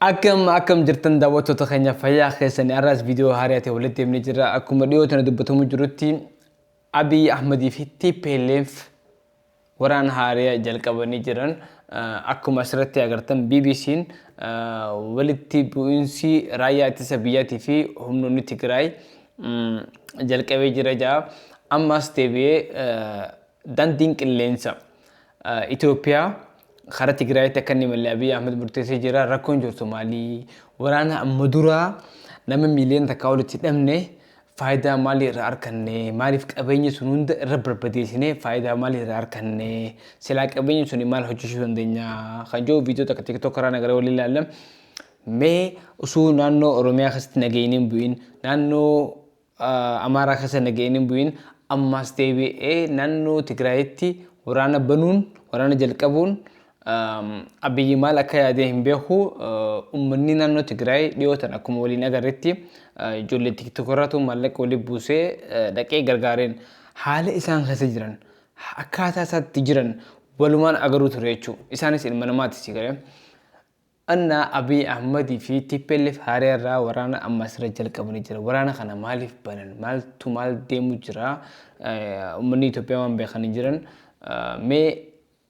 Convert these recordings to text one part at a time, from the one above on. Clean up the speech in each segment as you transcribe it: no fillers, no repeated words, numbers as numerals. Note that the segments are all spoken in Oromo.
Akkam akkam jirtan daawwattoota keenya, fayyaa keessanii? Har'aas viidiyoo haaraa ta'e walitti deemnee jirra. Akkuma dhiyoo tana dubbatamu jirutti, Abiy Ahmadii fi TPLF waraana haaraa jalqabanii jiran. Akkuma asirratti agartan, BBC'n walitti bu'iinsi raayyaa ittisa biyyaatii fi humnoonni Tigraay jalqabee jira ja'a. Ammas deebi'ee daandiin qilleensa Itoophiyaa karaa Tigraayitti akka inni malee Abiy Ahmed murteessee jira. Rakkoon jirtu maali? Waraana amma duraa nama miiliyoona 1 olitti hidhamne faayidaa maalii irraa arganne? Maaliif qabeenya sun hunda irra barbadeessinee faayidaa maalii irraa arganne? Silaa qabeenya suni maal hojjechuu dandeenya? Kan jiru viidiyoo takka TikTok karaa nagaree waliin ilaalla. Mee osoo naannoo Oromiyaa keessatti nageenyi hin bu'in, naannoo Amaaraa keessa nageenyi hin bu'in, ammas deebi'ee naannoo Tigraayitti waraana banuun, waraana jalqabuun Abiyyi maal akka yaadee hin beeku. Uummanni naannoo Tigraay dhiyootan akkuma waliin agarretti ijoollee TikTok irraatu maallaqa waliin buusee dhaqee gargaareen haala isaan keessa jiran, akkaataa isaatti jiran walumaan agaruu ture jechuudha. Isaanis ilma namaati si galee. Anna Abiy Ahmadii fi TPLF haaraa irraa waraana amma asirra jalqabanii jira. Waraana kana maaliif banan? Maaltu maal deemu jira? Uummanni Itoophiyaa waan beekanii jiran. Mee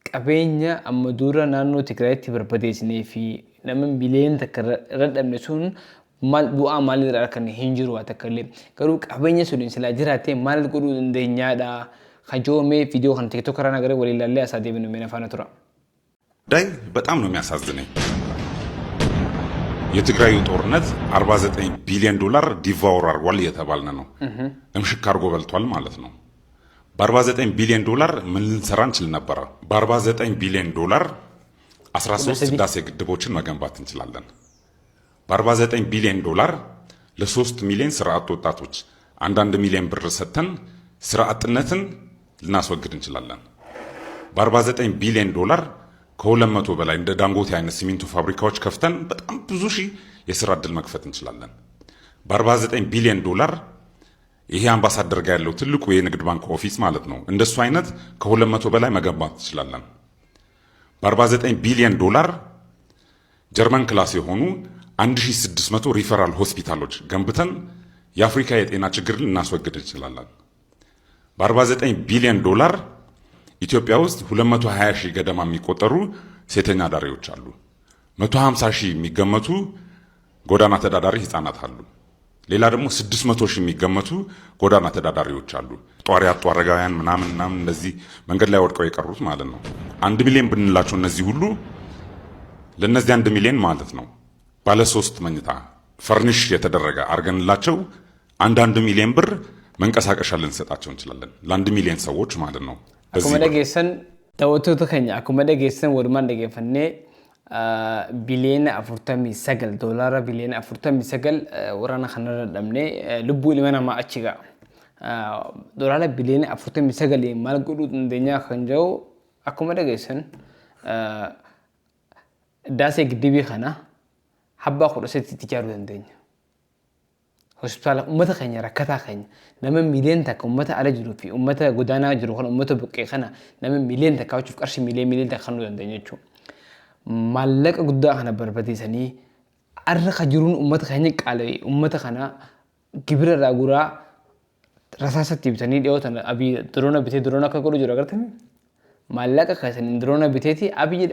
qabeenya amma dura naannoo Tigraayitti barbadeessinee fi nama miliyoona 1 irra dhabne sun maal bu'aa maalii irraa arganne? Hin jiru waa takka illee. Garuu qabeenya sun silaa jiraate maal godhuu dandeenyaadha? Kajoo mee viidiyoo kana TikTok irraa nagaree waliin ilaallee asaa deebinu, mee na faana tura. ጉዳይ በጣም ነው የሚያሳዝነኝ። የትግራዩ ጦርነት 49 ቢሊዮን ዶላር devour አድርጓል እየተባልን ነው። እምሽክ አድርጎ በልቷል ማለት ነው። በ49 ቢሊዮን ዶላር ምን ልንሰራ እንችል ነበረ? በ49 ቢሊዮን ዶላር 13 ህዳሴ ግድቦችን መገንባት እንችላለን። በ49 ቢሊዮን ዶላር ለ3 ሚሊዮን ስራ አጥ ወጣቶች አንዳንድ ሚሊዮን ብር ሰጥተን ስራ አጥነትን ልናስወግድ እንችላለን። በ49 ቢሊዮን ዶላር ከ200 በላይ እንደ ዳንጎቴ አይነት ሲሚንቶ ፋብሪካዎች ከፍተን በጣም ብዙ ሺህ የስራ እድል መክፈት እንችላለን። በ49 ቢሊዮን ዶላር ይሄ አምባሳደር ጋር ያለው ትልቁ የንግድ ባንክ office ማለት ነው፣ እንደሱ አይነት ከ200 በላይ መገንባት እንችላለን። በ49 ቢሊዮን ዶላር ጀርመን class የሆኑ 1600 ሪፈራል ሆስፒታሎች ገንብተን የአፍሪካ የጤና ችግርን ልናስወግድ እንችላለን። በ49 ቢሊዮን ዶላር ኢትዮጵያ ውስጥ 220 ሺህ ገደማ የሚቆጠሩ ሴተኛ አዳሪዎች አሉ። 150 ሺህ የሚገመቱ ጎዳና ተዳዳሪ ህፃናት አሉ። ሌላ ደግሞ 600 ሺህ የሚገመቱ ጎዳና ተዳዳሪዎች አሉ። ጧሪ ያጡ አረጋውያን ምናምን ምናምን እነዚህ መንገድ ላይ ወድቀው የቀሩት ማለት ነው። 1 ሚሊዮን ብንላቸው እነዚህ ሁሉ ለእነዚህ 1 ሚሊዮን ማለት ነው ባለ ሶስት መኝታ furnish የተደረገ አድርገንላቸው አንዳንድ ሚሊዮን ብር መንቀሳቀሻ ልንሰጣቸው እንችላለን። ለ1 ሚሊዮን ሰዎች ማለት ነው። Akkuma dhageessan daawwattoota keenya, akkuma dhageessan walumaan dhageeffannee, biliyoona 49, doolaara biliyoona 49 waraana kanarra dhabnee lubbuu ilma namaa achi ga'a. Doolaara biliyoona 49 maal godhuu dandeenya kan jedhu, akkuma dhageessan Daasee Giddibii kana habbaa 13tti ijaaruu dandeenya. Hospitaala uummata keenya, rakkataa keenya, nama miiliyoona 1, uummata ala jiruu fi uummata godaanaa jiru kana, uummata buqqee kana, nama miiliyoona 1 hojjechuuf qarshii miiliyoona miiliyoona 1 kennuu dandeenya jechuudha. Maallaqa guddaa kana barbadeessanii har'a ka jiruun uummata keenya qaala'e, uummata kana gibira irraa guraa rasaasatti bitanii, dhiyoo tana Abiy diroona bitee diroona akka godhu jiru agartanii, maallaqa keessaniin diroona biteeti Abiy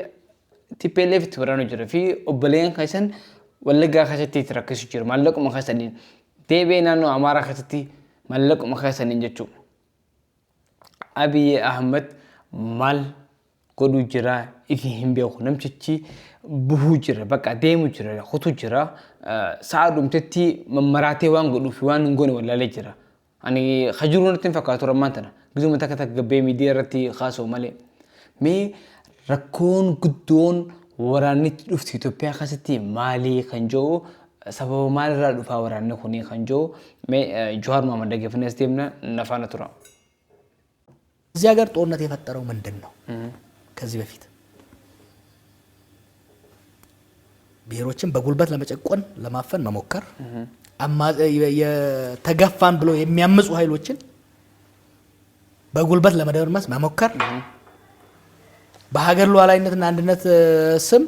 TPLF itti waraanu jira fi obboleen keessan Wallaggaa keessatti itti rakkisu jiru maallaquma keessaniin, deebi'ee naannoo Amaaraa keessatti maallaquma keessaniin jechuudha. Abiy Ahmed maal godhuu jira ifi hin beeku. Namtichi buhuu jira, bakka deemu jira, kutu jira, sa'a dhumtetti mammaraatee waan godhuu fi waan hin goone wallaalee jira. Ani hajuruu natti hin fakkaatu ammaan tana. Gizuma takka takka gabbee miidiyaa irratti kaasoo malee. Mee rakkoon guddoon waraanni dhuftu Itoophiyaa keessatti maalii kan jiru, sababa maalirraa dhufaa waraanni kuni kan jiru, mee Jawaar Mohaammed dhaggeeffannee as deemna, na faana tura. እዚህ ሀገር ጦርነት የፈጠረው ምንድን ነው? ከዚህ በፊት ብሔሮችን በጉልበት ለመጨቆን ለማፈን መሞከር፣ የተገፋን ብሎ የሚያምፁ ኃይሎችን በጉልበት ለመደርመስ መሞከር፣ በሀገር ሉዓላዊነትና አንድነት ስም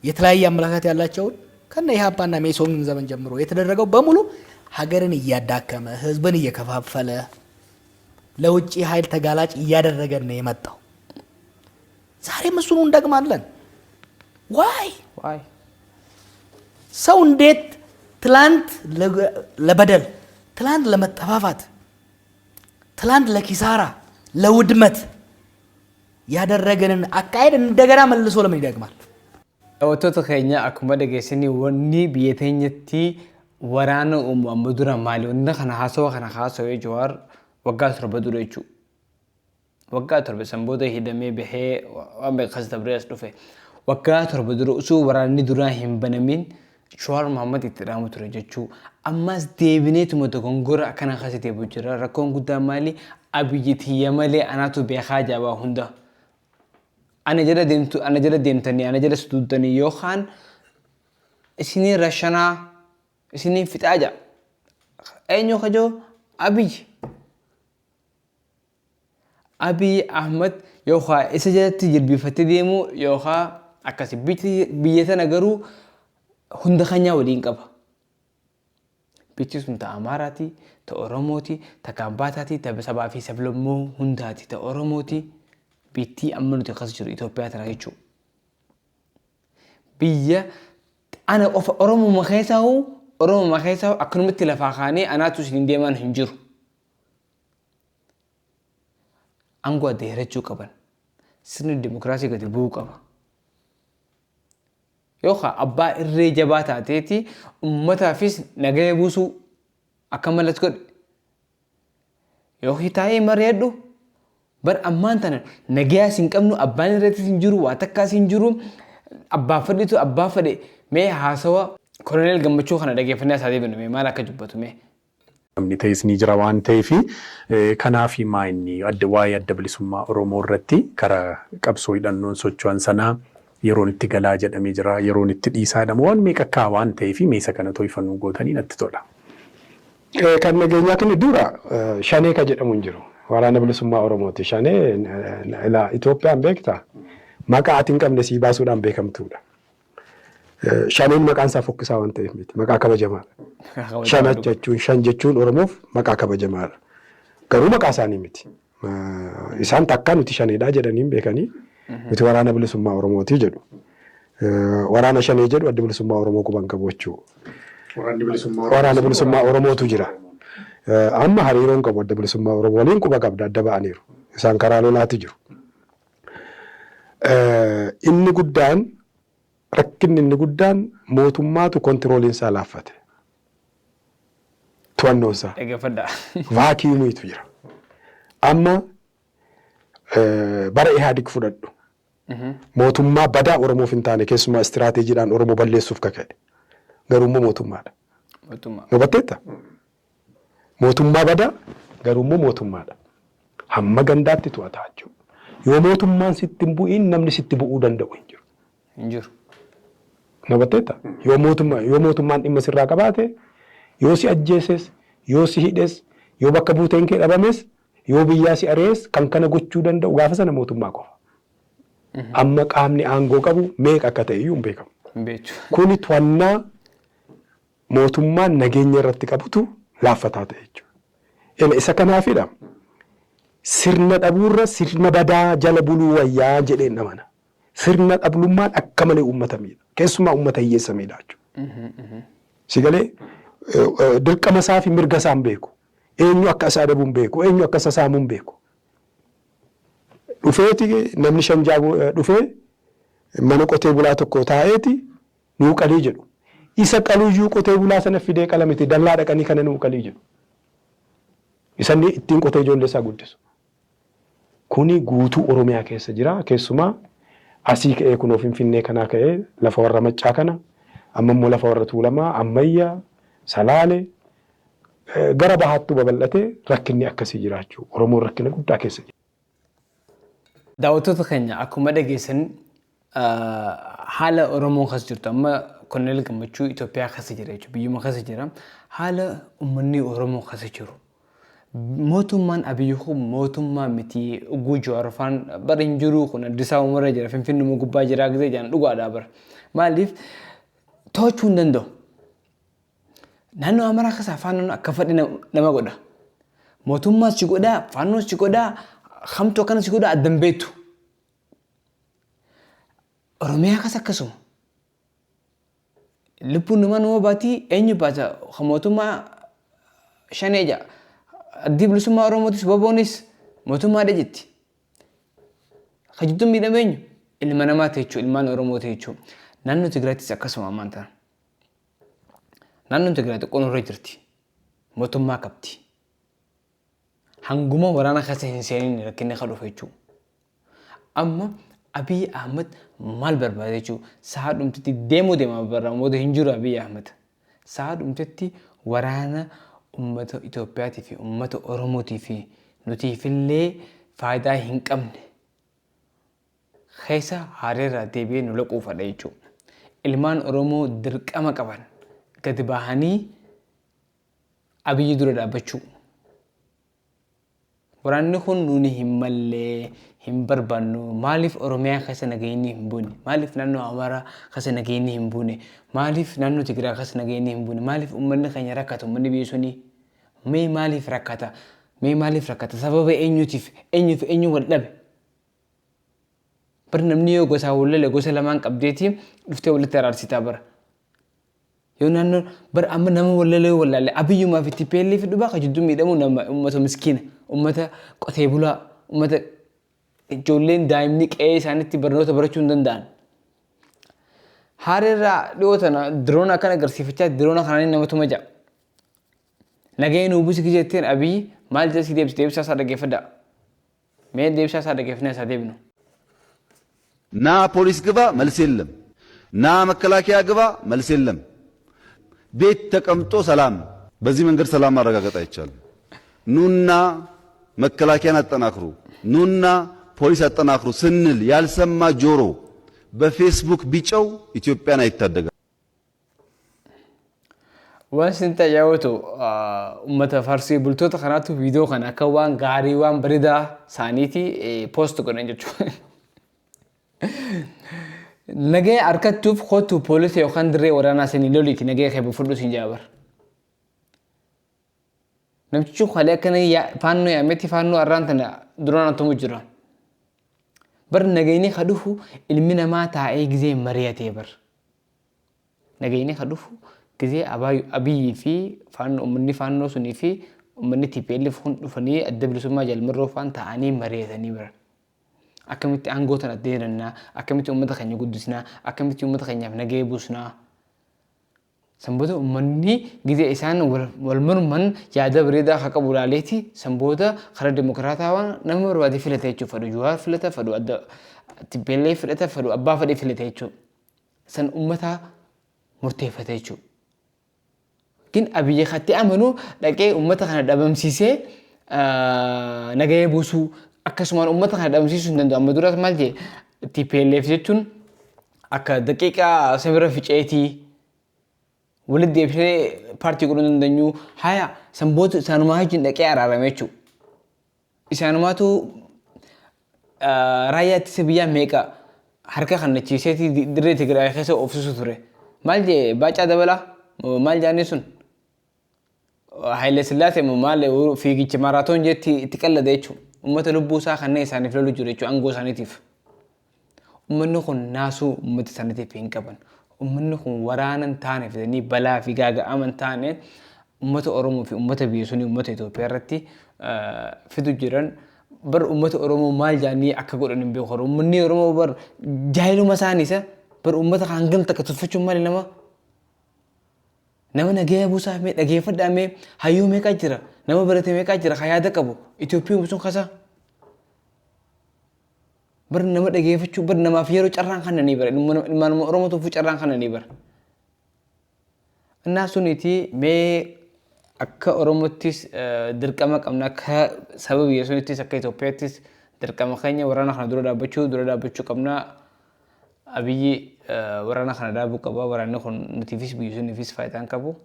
የተለያየ አመለካከት ያላቸውን ከነ ኢህአፓና ሜሶን ዘመን ጀምሮ የተደረገው በሙሉ ሀገርን እያዳከመ፣ ህዝብን እየከፋፈለ፣ ለውጭ ኃይል ተጋላጭ እያደረገን ነው የመጣው። ዛሬም እሱኑ እንደግማለን። Why? Why? ሰው እንዴት ትላንት ለበደል፣ ትላንት ለመጠፋፋት፣ ትላንት ለኪሳራ፣ ለውድመት ያደረገንን አካሄድ እንደገና መልሶ ለምን ይደግማል? Daawwattoota keenya, akkuma dhageessanii wanni biyya teenyatti waraana uumu amma dura maali? Wanni kana haasawa kana haasawee Jawaar waggaa 7 dura jechuudha. Waggaa 7 san booda hidhamee bahee waan beekas dabree as dhufe. Waggaa 7 dura osoo waraanni duraa hin banamin Jawaar Mohaammed itti dhaamu ture jechuu. Ammas deebineetuma dogongora akkana akkasii deebi'u jira. Rakkoon guddaan maali? Abiyyi tiyya malee anaatu beekaa jabaa hunda. Ana jala deemtu, ana jala deemtanii, ana jala suduuddanii yookaan isinii rashanaa, isinii fixaa ja'a. Eenyu kajoo? Abiyyi. Abiy Ahmad yookaan isa jalatti jilbifatee deemu yookaan akkasi. Biyya tana garuu hunda keenyaa waliin qaba. Biyyi sun ta Amaaraati, ta Oromooti, ta Gaambaataati, ta sabaa fi sablammuu hundaati, ta Oromooti. Biittii amma nuti akkas jiru Itoophiyaa tana jechuudha. Biyya ana qofa Oromuma keessaa akkanumatti lafaa kaanee anaatu isin deemaan hin jiru. Aangoo adda hirachuu qaban. Sirni dimokiraasii gadi bu'uu qaba. Yookaan abbaa irree jabaa taateeti uummataafis nagaya buusuu akka mallas godhe. Yookiin taa'ee mari'adhu. Bar ammaan tana nagayaas hin qabnu, abbaan irrattis hin jiru, waa takkaas hin jiru. Abbaa fedhitu abbaa fedhe. Mee haasawa Koloneel Gammachuu kana dhageeffannee isaa deebinu, mee maal akka dubbatu mee. Namni ta'es ni jira waan ta'eef, kanaaf maa inni adda waa'ee Adda Bilisummaa Oromoo irratti karaa qabsoo hidhannoon socho'an sanaa yeroon itti galaa jedhamee jira, yeroon itti dhiisaa jedhama, waan meeqa akkaa waan ta'eef meesa kana to'ifannuu gootanii natti tola. Kan nageenyaa kun dura Shanee ka jedhamu hin jiru. Waraana Bilisummaa Oromooti. Shanee ilaa Itoophiyaan beektaa, maqaa ati hin qabne sii baasuudhaan beekamtuudha. Shaneen maqaan isaa fokkisaa waan ta'eef miti. Maqaa kabajamaadha. Shana jechuun, shan jechuun Oromoof maqaa kabajamaadha. Garuu maqaa isaanii miti. Isaan takkaa nuti shaneedhaa jedhanii hin beekanii, nuti Waraana Bilisummaa Oromooti jedhu. Waraana Shanee jedhu Adda Bilisummaa Oromoo quban qabu jechuudha. Waraana Bilisummaa Oromootu jira. Amma hariiroon qabu Adda Bilisummaa Oromoo waliin quba qabda, adda ba'aniiru. Isaan karaa lolaatu jiru. Inni guddaan, rakkinni inni guddaan mootummaatu controliin isaa laaffate. To'annoon isaa. Dhaggeeffadhaa. Vacuumiitu jira. Amma bara Ihaadig fudhadhu. Mootummaa badaa Oromoof hin taane, keessumaa istiraateejiidhaan Oromoo balleessuuf kaka'e. Garuu immoo mootummaadha. Mootummaa. Hubatteetta? Mootummaa badaa, garuu immoo mootummaadha. Hamma gandaatti to'ataa jechuudha. Yoo mootummaan sitti hin bu'iin namni sitti bu'uu danda'u hin jiru. Hin jiru. Hubatteetta? Yoo mootummaan dhimma sirraa qabaate, yoo si ajjeeses, yoo si hidhes, yoo bakka buuteen kee dhabames, yoo biyyaa si ari'es, kan kana gochuu danda'u gaafa sana mootummaa qofa. Amma qaamni aangoo qabu meeqa akka ta'e iyyuu hin beekamu. Hin beeku. Kuni to'annaa mootummaan nageenya irratti qabutu laaffataa ta'e jechuudha. Ila isa kanaafidha. Sirna dhabuurra sirna badaa jala buluu wayyaa jedheen amana. Sirna dhablummaan akka malee uummata miidha. Keessumaa uummata hiyyeessa miidha jechuudha. Si galee, dirqama isaa fi mirga isaa hin beeku. Eenyu akka isa adabu hin beeku. Eenyu akka isa saamu hin beeku. Dhufeeti namni shan jaha dhufee mana qotee bulaa tokko taa'eeti nuu qalii jedhu. Isa qaluyyuu qotee bulaa sana fidee qalamiti, dallaa dhaqanii kana nuu qalii jedhu. Isanni ittiin qotee ijoollee isaa guddisu. Kuni guutuu Oromiyaa keessa jira. Keessumaa asii ka'ee kunoo Finfinnee kanaa ka'ee lafa warra Maccaa kana, amma immoo lafa warra Tuulamaa, Ammayyaa, Salaale, gara bahaattuu babal'atee rakkinni akkasii jiraachuu, Oromoon rakkina guddaa keessa jira. Daawwattoota keenya, akkuma dhageessan haala Oromoon keessa jirtu, amma Koloneel Gammachuu Itoophiyaa keessa jira jechuudha. Biyyuma keessa jira. Haala uummanni Oromoo keessa jiru. Mootummaan Abiyyi kun mootummaa miti ugguu Jawaar faan bara hin jiru kun Addis Ababa jira, Finfinnuma gubbaa jira gisee jedhan dhugaadha bara. Maaliif to'achuu hin danda'u. Naannoo Amaaraa keessaa faannoon akka fedhe nama godha. Mootummaas si godhaa, faannoos si godhaa, hamtuu akkana si godhaa addan beektu. Oromiyaa keessa akkasuma. Lubbuun namaa numa baatii eenyu baata kan mootummaa shanee ja'a. Addi Bilisummaa Oromootis WBOnis mootummaadha jetti. Kan jidduun miidhame eenyu? Ilma namaati jechuudha, ilmaan Oromooti jechuudha. Naannoo Tigraayittis akkasuma ammaan tana. Naannoon Tigraay xiqqoo nurra jirti. Mootummaa qabdi. Hanguma waraana keessa hin seenin rakkinni kan dhufe jechuudha. Amma Abiy Ahmad maal barbaada jechuudha. Sa'a dhumtetti deemuu deema barraa booda hin jiru Abiy Ahmad. Sa'a dhumtetti waraana uummata Itoophiyaatii fi uummata Oromootii fi nutiifillee faayidaa hin qabne keessa haareerraa deebi'ee nu laquu fedha jechuudha. Ilmaan Oromoo dirqama qaban gadi bahanii Abiyyi dura dhaabbachuu. Waraanni kun nuni hin mallee hin barbaannu. Maaliif Oromiyaa keessa nageenyi hin buune? Maaliif naannoo Amaaraa keessa nageenyi hin buune? Maaliif naannoo Tigraay keessa nageenyi hin buune? Maaliif uummanni keenya rakkata? Uummanni biyya sunii mee maaliif rakkata? Mee maaliif rakkata? Sababa eenyuutiif? Eenyuuf eenyu wal dhabe? Bar namni yoo gosaa wal lole gosa lamaan qabdeeti dhuftee walitti araarsitaa bara. Yoo naannoo bar amma nama wal lole yoo wallaalle Abiyyumaa fi TPLF dhubaa ka jidduu miidhamu nama uummata miskiina, uummata qotee bulaa, uummata ijoolleen daa'imni qe'ee isaaniitti barnoota barachuu hin danda'an. Haareerraa dhiyoo tana diroona akkana agarsiifachaa diroona kanaan nama tuma ja'a. Nagahee nuu buusi jetteen Abiyyi maal jedha si deebise deebisaa isaa dhaggeeffadhaa. Mee deebisaa isaa dhaggeeffannee isaa deebinu. ና ፖሊስ ግባ መልስ የለም። ና መከላከያ ግባ መልስ የለም። ቤት ተቀምጦ ሰላም፣ በዚህ መንገድ ሰላም ማረጋገጥ አይቻልም። ኑና መከላከያን አጠናክሩ፣ ኑና ፖሊስ አጠናክሩ ስንል ያልሰማ ጆሮ በፌስቡክ ቢጨው ኢትዮጵያን አይታደጋም። Waan isin tajaajiltu uummata farsii bultoota kanaatu viidiyoo kana akka waan gaarii waan bareedaa isaaniiti post godhan jechuudha. Nagaya harkachuuf kootu poolisii yookaan dirree waraanaa isin loliiti nagaya kee fudhu isin jaabar. Namtichi kalee akkana faannoo yaametti faannoo arraan tana duraan atumu jira. Bar nagayni ka dhufu ilmi namaa taa'ee gizee mari'atee bar. Nagayni ka dhufu gizee Abiyyii fi faannoo uummanni faannoo sunii fi uummanni TPLF kun dhufanii Adda Bilisummaa Jalmarroo faan ta'anii mari'atanii bara. Akkamitti aangoo tana deerannaa, akkamitti uummata keenya guddisnaa, akkamitti uummata keenyaaf nagaya buusnaa. San booda uummanni gizee isaan wal morman yaada bareedaa akka qabu ilaaleeti san booda karaa dimokiraatawaa nama barbaade filata jechuudha. Fedhu Jawaar filata, fedhu adda TPLF filata, fedhu abbaa fedhe filata jechuudha. San uummata murteeffata jechuudha. Gin Abiyyi katti amanu dhaqee uummata kana dhabamsiisee nagaya buusuu akkasumaan uummata kana dhabamsiisuu hin danda'u. Amma duras maal jee TPLF jechuun akka daqiiqaa sabira ficeetii walitti deebisee paartii godhuu hin dandeenyu. Haya sanboota isaanumaa wajjin dhaqee araarame jechuudha. Isaanumaatu raayyaa ittisa biyyaa meeqa harka kannachiiseeti dirree Tigraay keessa oofsisu ture. Maal jee Baacaa Dabalaa maal jaanii sun Haayile Sillaasee maal fiigicha maaraatoon jeetti itti qallade jechuudha. Uummata lubbuu isaa kanneen isaaniif lolu jiru jechuudha aangoo isaaniitiif. Uummanni kun naasuu uummata isaaniitiif hin qaban. Uummanni kun waraana hin taane fidanii balaa fi gaaga'ama hin taane uummata Oromoo fi uummata biyya sunii uummata Itoophiyaa irratti fidu jiran. Bar uummata Oromoo maal jaanii akka godhan hin beeku. Uummanni Oromoo bar jaahiluma isaanii isa bar uummata hangam takka tuffachuun maali nama nama nagaya buusaa mee dhageeffadhaa mee hayyuu meeqaa jira, nama barate meeqaa jira ka yaada qabu Itoophiyaan sun kasa bar nama dhageeffachuu bar namaaf yeroo carraan kannanii bara ilmaan Oromoo tuffuu carraan kannanii bara. Innaa suniiti mee akka Oromottis dirqama qabna, akka saba biyya sunittis akka Itoophiyaattis dirqama keenya waraana kana dura dhaabbachuu qabna. Abiyyi waraana kana dhaabuu qaba. Waraanni kun nutiifis biyya suniifis faayidaa hin qabu.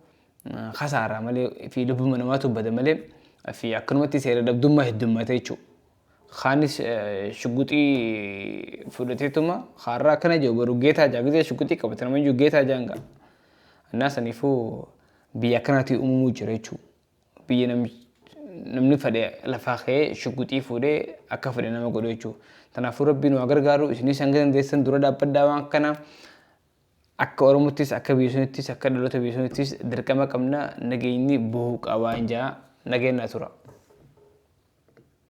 Kasaaraa malee fi lubbuma namaatu bada malee Fi akkanumatti seera dhabdummaa heddummaate jechuudha. Kaanis shugguxii fudhateetuma kaarraa akkana jiru garuu geetaa jaa gisee shugguxii qabate nama iyyuu geetaa jaan ga'a. Innaa saniifuu biyya akkanaatii uumamuu jira jechuudha. Biyya namni fedhe lafaa ka'ee shugguxii fuudhee akka fedhe nama godhu jechuudha. Kanaafuu Rabbiin nu haa gargaaru, isinis hanga dandeessan dura dhaabbadhaa. Waan kana akka Oromottis, akka biyya sunittis, akka dhaloota biyya sunittis dirqama qabna, nageenyi bu'uu qabaa hin jaa, nageenya tura.